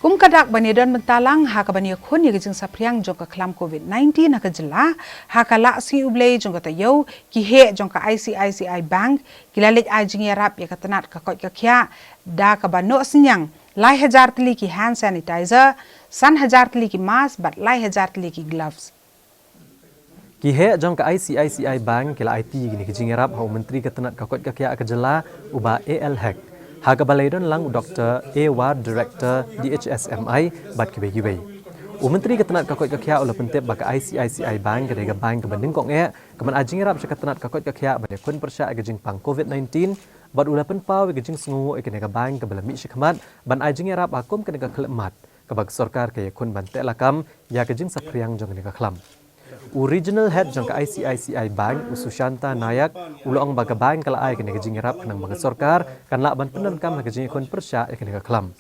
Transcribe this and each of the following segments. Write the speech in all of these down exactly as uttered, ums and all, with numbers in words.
Kum ka dak ban ïadon bynta lang ha kaban ïakhun ïa ka jingsaphriang jong ka khlam covid nineteen ha ka jylla, ha ka Lah Sngi U Blei jong ka taïew, ki heh jong ka I C I C I Bank ki la leit ai jingïarap ïa ka tnat ka koit ka khiah da kaba noh synñiang lai hajar tylli ki hand sanitizer, san hajar tylli ki mask bad lai hajar tylli ki gloves. Ki heh jong ka I C I C I Bank ki la aiti ïa kine ki jingïarap ha u Myntri ka tnat ka koit ka khiah ka jylla, u Bah A L Hek, ha kaba la ïadon lang u Doktor A Ward, Director D H S M I, bad kiwei kiwei. U Myntri ka tnat ka koit ka khiah u la pyntip ba ka I C I C I Bank ka dei ka bank kaba nyngkong eh kaban ai jingïarap sha ka tnat ka koit ka khiah ban ïakhun pyrshah ïa ka jingpang covid nineteen, bad u la pynpaw ïa ka jingsngewnguh ïa kane ka bank kaba la mih shakhmat ban ai jingïarap ha kum kane ka khyllipmat kaba ka sorkar ka ïakhun ban tehlakam ïa ka jingsaphriang jong kane ka khlam. U Regional Head jong ka I C I C I Bank, u Sushanta Nayak, u la ong ba ka bank ka la ai kane ka jingïarap khnang ba ka sorkar kan lah ban pyndonkam ha ka jingïakhun pyrshah ïa kane ka khlam.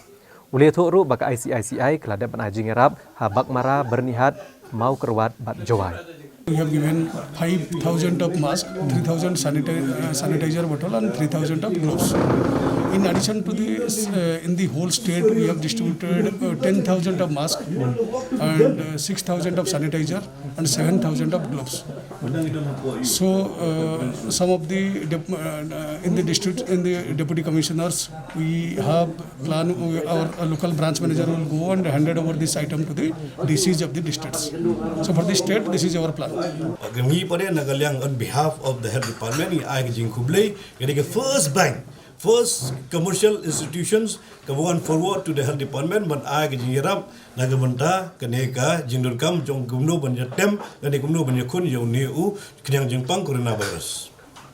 U la ïathuh ruh ba ka I C I C I ka la dep ban ai jingïarap ha Baghmara, Byrnihat, Mawkyrwat bad Jowai. We have given five thousand of mask, three thousand sanitizer, uh, sanitizer bottle and three thousand of gloves. In addition to this, uh, in the whole state, we have distributed, uh, ten thousand of mask and, uh, six thousand of sanitizer and seven thousand of gloves. So, uh, some of the dep-, uh, in the district, in the deputy commissioners, we have plan, uh, our, uh, local branch manager will go and handed over this item to the D Cs of the districts. So for the state, this is our plan. Ngi pat na ka liang on behalf of the health department, ngi ai ka jingkhublei, ka dei ka first bank, first commercial institutions, ka wan forward to the health department, ban ai ka jingïarap na ka bynta kane ka jingdonkam jong kumno ban ïatem lane kumno ban ïakhun ïa une u khñiang jingpang coronavirus.